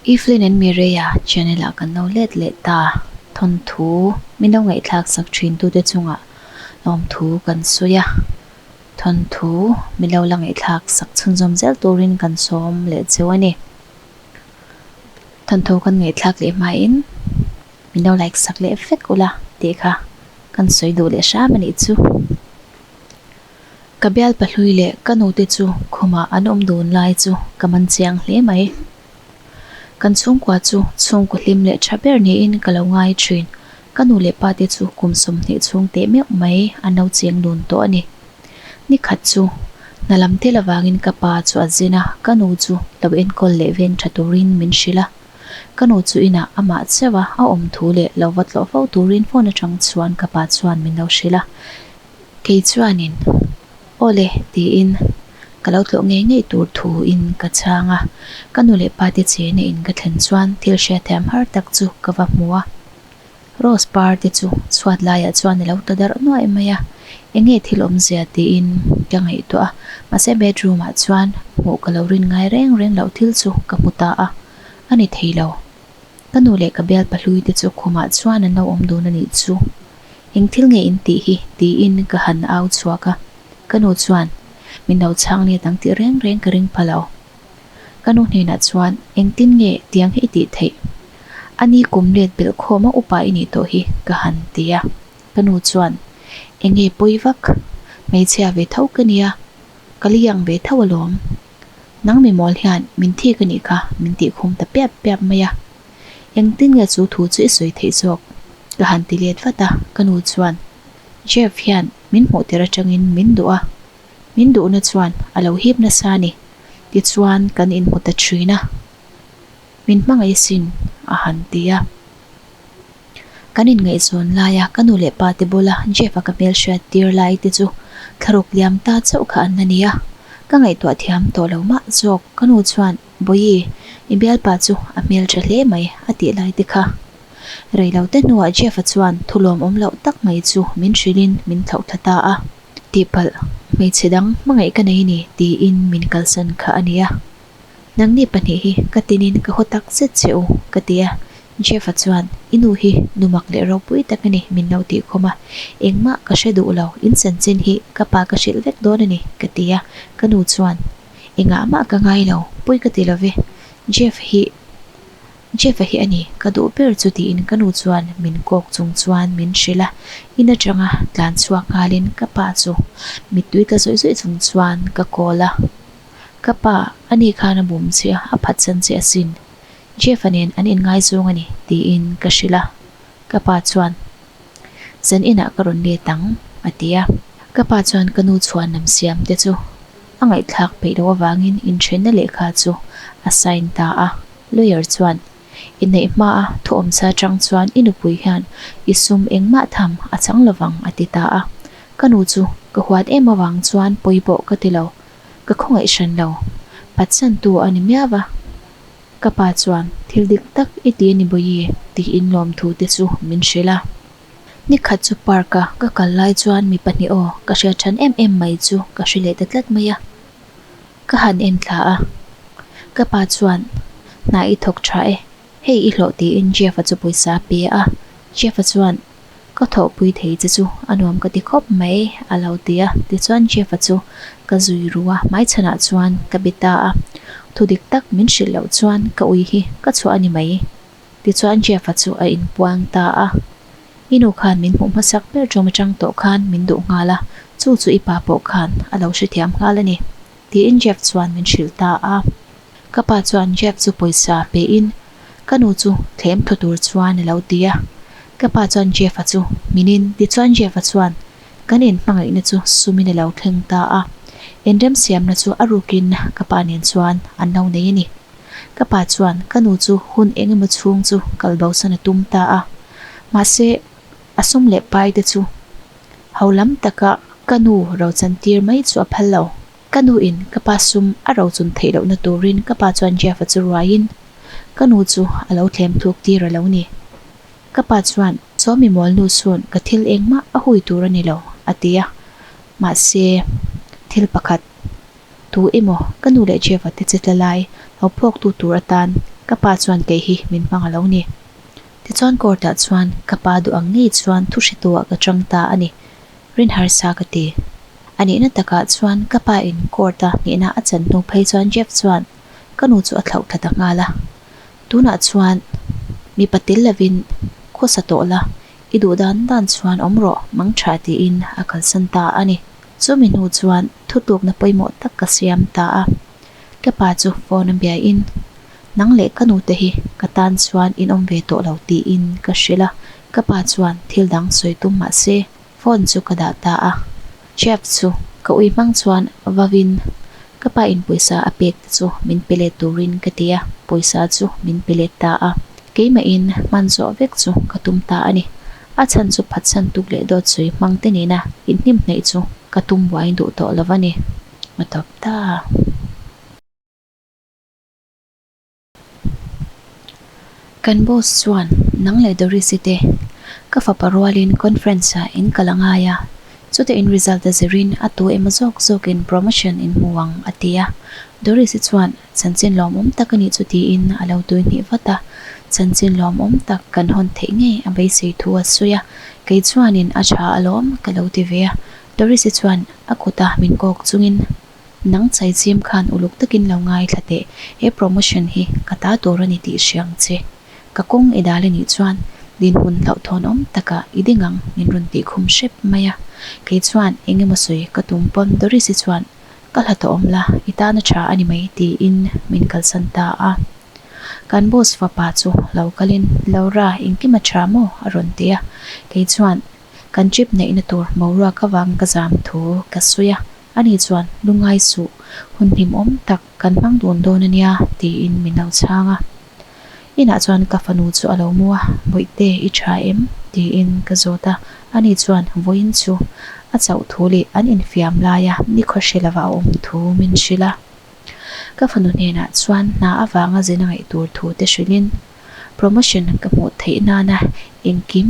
Evelyn and Mireia channel ah kan lo let leh ta thawnthu min lo ngaihthlak sak thin tute chungah lawmthu kan sawi a, thawnthu min lo la ngaihthlak sak chhunzawm zel turin kan sawm leh cheu a ni. Thawnthu kan ngaihthlak leh hmain min lo like sak leh vek ula tih kha kan sawi duh leh hram a nih chu. Ka bial pahlui leh ka nute chu khumah an awm dun lai chu ka man chiang hle mai. Kan chhungkua chu chhungkaw hlim leh tha ber niin ka lo ngai thin. Ka nu leh pa te chu kum 20 chhung teh meuh mai an lo cheng dun tawh a ni. Ni khat chu hna lam tel avangin ka pa chu a zin a, ka nu chu lo enkawl leh veng tha turin min hrilh a. Ka nu chu inah amah chauh a a awm thu leh lo va tlawh fo turin phone atang chuan ka pa chuan min lo hrilh a. Kei chuanin, Aw le, tiin ka lo tlawh ngei ngei tur thuin ka chhang a. Ka nu leh pa te chena in ka thlen chuan thil hriatthiam har tak chu ka va hmu a. Rose par te chu chhuat laiah chuan a lo ta darh nuaih mai a, enge thil awmzia tiin ka ngaihtuah a. Mahse bedroom ah chuan hmuh ka lo rin ngai reng reng loh thil chu ka hmu ta a, a ni thei lo. Ka nu leh ka bial pahlui te chu khumah chuan an lo awm dun a nih chu. Eng thil nge in tih hi? tiin ka han au chhuak a. Ka nu chuan, Min lo chhang let ang tih reng reng ka ring pha lo. Ka nu hnenah chuan, Engtin nge tiang hi i tih theih? A ni kum let belh khawm a upa i nih tawh hi, ka han ti a. Ka nu chuan, Enge pawi vak? Hmeichhia ve tho ka nia, ka liang ve tho alawm. Nang mi mawl hian min thik a nih kha, min tih khum ta piap piap mai a. Engtin nge chu thu chu i sawi theih zawk? Ka han ti let vat a, ka nu chuan, Jeff hian min hmuh tir atangin min duh a, min duhna chuan a lo hip nasa a ni, tichuan kan inhmu ta thin a, min hmangaih asin, a han ti a. Kan inngaihzawn laia ka nu leh pa te bula Jeff-a ka hmelhriat tir lai te chu thlaruk liam ta chauh kha an la ni a, ka ngaihtuah thiam tawh lo mah zawk. Ka nu chuan, Bawihi, i bialpa chu a hmeltha hle mai, a tih lai te kha. Reilote hnuah Jeff-a chuan thulawm awm loh tak mai chu min hrilhin min thlauh thla ta a. Tihpalh, hmeichhe dang hmangaih ka nei ni, tiin min kalsan kha a nia. Nangni pahnih hi ka tinin ka haw tak zet che u, ka ti a. Jeff-a chuan, I nu hi nu mak leh ropui tak a ni, min lo tih khawm a. Engmah ka hre duh lo, in chanchin hi ka pa ka hrilh vek dawn a ni, ka ti a. Ka nu chuan, Engah mah ka ngai lo, pawi ka ti lo ve. Jeff hi Jeff-a hi a ni, ka duh ber chu tiin ka nu chuan min kawk chung chuan min hrilh a. In atanga tlan chhuak nghalin ka pa chu mittui tla zawih zawih chung chuan ka call a. Ka pa, ani khan a bum che a, a phatsan che asin. Jeff-a nen an inngaizawng a ni, tiin ka hrilh a. Ka pa chuan, Zan inah ka rawn let ang, a ti a. Ka pa chuan ka nu chhuan lam siam te chu a ngaihthlak peih loh avangin inthenna lehkha chu a sign ta a. Lawyer chuan, Inneih hmaa thuawmsa atang chuan i nupui hian i sum engmah tham a chang lovang, a ti ta a. Ka nu chu ka huat em avang chuan pawi pawh ka ti lo. Ka khawngaih hran lo. Phatsantu a ni miau a. Ka pa chuan, Thil dik tak i ti a ni Bawihi, tiin lawmthu te chu min hrilh a. Ni khat chu park a ka kal lai chuan mi pahnih aw ka hriat than em em mai chu ka hre leh ta tlat mai a. Ka han en thla a. Ka pa chuan, Hna i thawk tha e, hei i hlawh tiin Jeff-a chu pawisa a pe a. Jeff-a chuan, Ka thawhpui thei che chu a nuam ka ti khawp mai, a lo ti a. Tichuan Jeff-a chu ka zui ru a, hmaichhanah chuan ka be ta a. Thu dik tak min hrilh loh chuan ka ui hi ka chhuah a ni mai. Tichuan Jeff-a chu a inpuang ta a. I nu khan min hmuh hmasak ber ṭawm aṭang tawh khan min duh nghal a, chu chu i pa pawh khan a lo hrethiam nghal a ni, tiin Jeff chuan min hrilh ta a. Ka pa chuan Jeff chu pawisa pein ka nu chu thlem thaw tur chuan a lo ti a. Ka pa chuan Jeff-a chu minin tichuan Jeff-a chuan kan inhmangaihna chu sumin a lo thleng ta a. Inremsiamna chu a rukin ka pa nen chuan an lo nei a ni. Ka pa chuan ka nu chu hun eng emaw chhung chu kal bosan a tum ta a. Mahse, a sum leh pai te chu ho lam taka ka nu rochan tir mai chu a phal lo. Ka nu in ka pa sum a rochun theih lohna turin ka pa chuan Jeff-a chu ruaiin ka nu chu a lo thlem thluk tir a lo ni. Ka pa chuan, Saw mi mawl nu sawn ka thil engmah a hui tur a ni lo, a ti a. Mahse, thil pakhat, tu emaw ka nu leh Jeff-a te che tla lai lo phawktu tur atan. Ka pa chuan kei hi min hmang a lo ni. Tichuan court ah chuan ka pa duh ang ngei chuan thu hretu ah ka chang ta a ni. Rin harsa ka ti. A nihna takah chuan ka pa in court a hnihna a chan hnu phei chuan Jeff chuan ka nu chu a thlauh thla ta nghal a. Tunah chuan mipa tel lovin khawsa tawh la, i duh dan dan chuan awm rawh mang tha tiin a kalsan ta a ni. Chumi hnu chuan thutlukna pawimawh tak ka siam ta a. Ka pa chu phone a biain, Nang leh ka nute hi ka tan chuan in awm ve tawh lo tiin ka hrilh a. Ka pa chuan thil dang sawi tum mah se phone chu ka dah ta a. Chef chu ka ui hmang chuan vavin ka pa in pawisa a pek te chu min pe let turin ka ti a, pawisa chu min pe let ta a. Keimahin hman zawh vek chu ka tum ta a ni. A chhan chu phatsan tuk leh dawt sawi hmang te nena inhnim hnaih chu ka tum buai duh tawh lo a ni. A tawp ta. Kan boss chuan nang leh Doris-i te ka fapa rualin conference ah in kal a ngai a, chutah in result a zirin a tu emaw zawk zawkin promotion in hmu ang a ti a. Doris-i chuan chanchin lawmawm tak a nih chu tiin a lo tui hnih vat a, chanchin lawmawm tak kan hawn theih ngei a beisei thu a sawi a, kei chuanin a tha alawm ka lo ti ve a. Doris-i chuan a kuta min kawk chungin Nang chaichim khan uluk takin lo ngaithla teh, he promotion hi ka ta tur a ni tih hria ang che. Ka kawng i dal a nih chuan dinhmun hlauhthawn awm takah i ding ang min rawn tih khum hrep mai a. Kei chuan eng emaw sawi ka tum pawn Doris-i chuan ka hla tawh awm la, i tana tha a ni mai tiin min kalsan ta a. Kan boss fapa chu lo kalin Laura engkim a tha maw a rawn ti a, kei chuan kan trip neihna tur boruak avang ka zam thu ka sawi a. Ani chuan, Lungai suh, hun hlimawm tak kan hmang dun dawn a nia, tiin min lo chhang a. Inah chuan ka fanu chu a lo mu a, Bawihte, i tha em? tiin ka zawt a. Ani chuan, Vawiin chu a chauh thu leh an infiam laia nikhaw hre lova a awm thu min hrilh a. Ka fanu hnenah chuan hna avanga zin a ngaih tur thu te hrilhin, Promotion ka hmuh theih nana engkim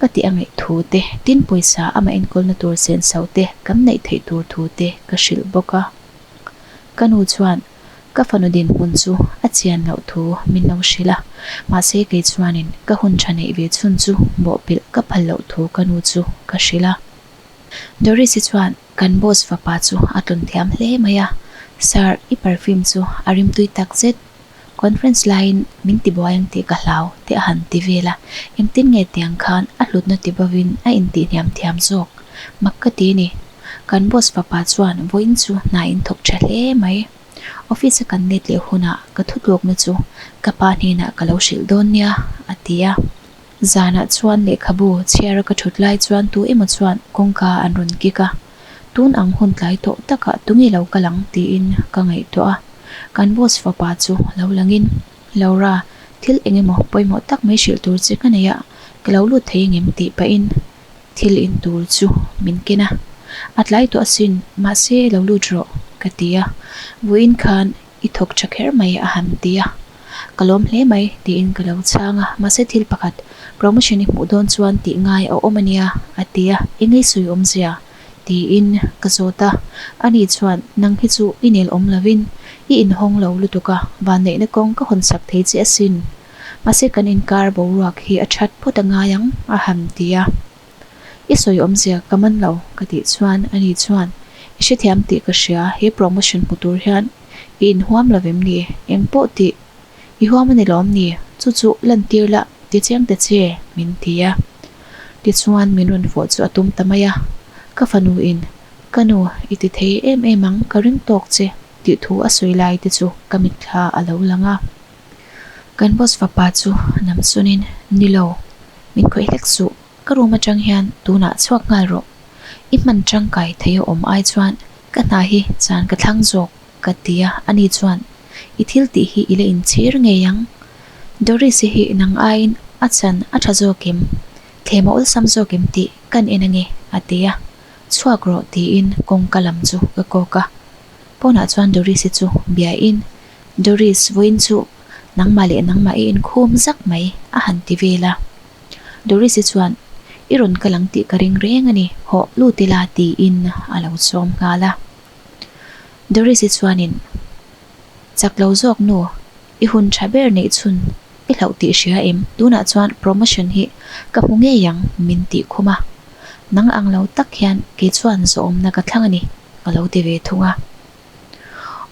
Ka tih a ngaih thu te, tin pawisa amah enkawlna tur senso te kan neih theih tur thu te ka hrilh bawk a. Ka nu chuan ka fanu dinhmun chu a chian loh thu min lo hrilh a, mahse kei chuanin ka hun tha neih ve chhun chu bawhpilh ka phal loh thu ka nu chu ka hrilh a. Doris-i chuan kan boss fapa chu a tlun thiam hle mai a, Sir, i perfume chu a rimtui tak zet. Conference laiin min ti buai ang tih ka hlau tih a han ti vel a, engtin nge tiang khan a hlutna ti bovin a intihhniam thiam zawk? Mak ka ti ni. Kan boss fapa chuan vawiin chu hna in thawk tha hle mai. Office a kan let leh hunah ka thutlukna chu ka pa hnenah ka lo hrilh dawn nia a ti a. Zanah chuan lehkhabu chhiara ka thut lai chuan tu emaw chuan kawngka an rawn kik a. Tun ang hun tlai tawh takah tunge lo kal ang tiin ka ngaihtuah a, kan boss fapa chu lo langin, Laura, thil eng emaw pawimawh tak mai hrilh tur che ka nei a, ka lo lut thei engem tih pahin thil in tur chu min ken a. A tlai tawh asin, mahse lo lut rawh ka ti a, vawiin khan I thawk tha kher mai a han ti a, ka lawm hle mai tiin ka lo chhang a, mahse thil pakhat promotion i hmuh dawn chuan tih ngai a awm a nia a ti a, engei sawi awmzia? tiin ka zawt a, ani chuan nang hi chu i nel awm lovin i inhawng lo lutuk a, vanneihna kawng ka hawn sak thei che asin, mahse kan inkar boruak hi a that phawt a ngai ang a han ti a. I sawi awmzia ka man lo ka tih chuan ani chuan i hrethiam tih ka hria, he promotion hmu tur hian i inhuam lo vem ni? Eng pawh tih i huam a ni lawm ni? Chu chu lantir la ti chiang ta che min ti a. Tichuan min rawn fawh chu a tum ta mai a, ka fanu in ka nu i ti thei em em ang ka ring tawk che tih thu a sawi lai te chu ka mitthla a lo lang a. Kan boss fapa chu nam sunin ni lo min khawih hlek suh. Ka room atang hian tunah chhuak nghal rawh. I hman tangkai thei a awm ai chuan ka hna hi chan ka thlang zawk ka ti a, ani chuan i thil tih hi i la inchhir ngei ang. Doris-i hi nang aiin a chan a tha zawk em? Thlem a awlsam zawk em tih kan en ange a ti a, chhuak rawh tiin kawngka lam chu ka kawk a. Pawnah chuan Doris-i chu biain Doris vawiin chu nangmah leh nangmah i inkhum zak mai a han ti vel a. Doris-i chuan, I rawn kal ang tih ka ring reng a ni, hawh lut ila tiin a lo sawm nghal a. Doris-i chuanin, Chak lo zawk nu, I hun tha ber neih chhun i hlauh tih hria em? Tunah chuan promotion hi ka hmu ngei ang min tih khum a. Nang ang lo tak hian kei chuan zawhawmna ka thlang a ni, ka lo ti ve thung a.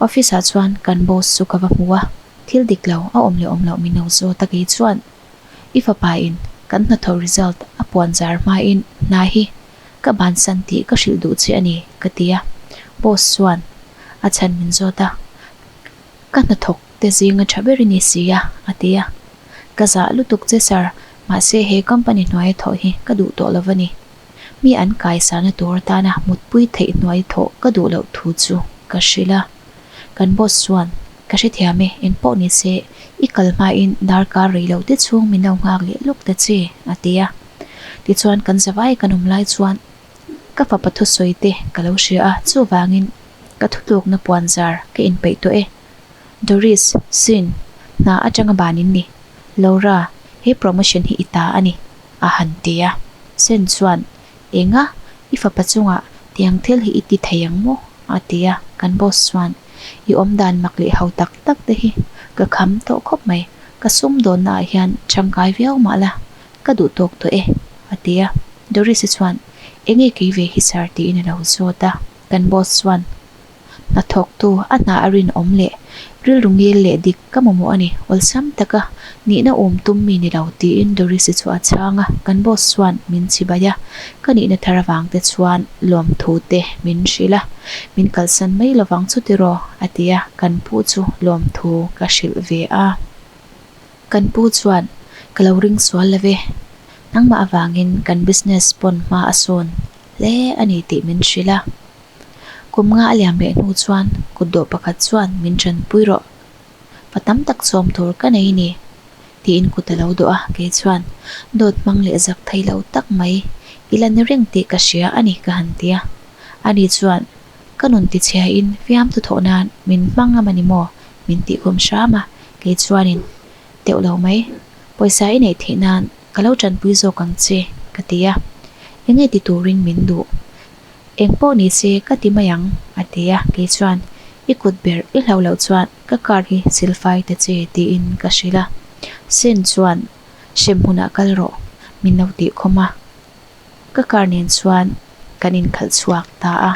Office ah chuan kan boss chu ka va hmu a, thil dik lo a awm leh awm loh min lo zawt a kei chuan i fapa in kan hnathawh result a puan zar hmain hna hi ka bansan tih ka hrilh duh che a ni ka ti a, boss chuan a chhan min zawt a, ka hnathawk te zinga tha ber i ni si a a ti a, ka zah lutuk che sir, mahse he company hnuaia thawh hi ka duh tawh lo va ni. Mi an kaisana tur atana mutpui theih hnuai thawh ka duh loh thu chu ka hrilh a. Kan boss chuan, Ka hrethiam e, engpawh ni se, i kal hmain darkar rei lo te chhung min lo nghak leh lawk ta che, a ti a. Tichuan kan zavai kan awm lai chuan ka fapa thusawi te ka lo hria a, chuvangin ka thutlukna puanzar ka inpeih tawh e. Doris, Sin, hna atanga ban in ni. Laura, he promotion hi i ta a ni. A han ti a. Sen chuan, Enga, i fapa chungah tiang thil hi i ti thei ang maw? a ti a. Kan boss chuan, I awmdan mak leh ho tak tak te hi ka kham tawh khawp mai. Ka sumdawnna ah hian tangkai viau mah la, ka duh tawk tawh e, a ti a. Doris-i chuan, Enge kei ve hi sir? tiin a lo zawt a. Kan boss chuan, Hnathawktu a hna a rinawm leh rilru ngil leh dik ka mamawh a ni, awlsam taka nihna awm tum mi ni lo tiin Doris-i chu a chhang a, kan boss chuan min chibai a, ka nihna thar avang te chuan lawmthu te min hrilh a, min kalsan mai lovang chu tiraw a ti a, kan pu chu lawmthu ka hrilh ve a. Kan pu chuan ka lo ring sual lo ve, nangmah avangin kan business pawn hma a sawn hle a ni tih min hrilh a. Kum nga a liam leh hnu chuan kut dawh pakhat chuan min tanpui rawh. Fa tam tak chawm tur ka nei ni tiin kut a lo dawh a, kei chuan dawt hmang leh zak thei lo tak mai i la ni reng tih ka hria a ni ka han ti a. Ani chuan ka nun tichhiain fiamthu thawh nan min hmang ngam a ni maw min tih khum hram a, kei chuanin teuh lo mai pawisa i neih theih nan ka lo tanpui zawk ang che ka ti a, enge ti turin min duh Eng pawh ni se ka ti mai ang, a ti a, kei chuan, I kut ber i hlau loh chuan ka car hi silfai ta che, tiin ka hrilh a. Sen chuan, Hrem hmunah kal rawh, min lo tih khawm a. Ka car nen chuan kan inkhalh chhuak ta a.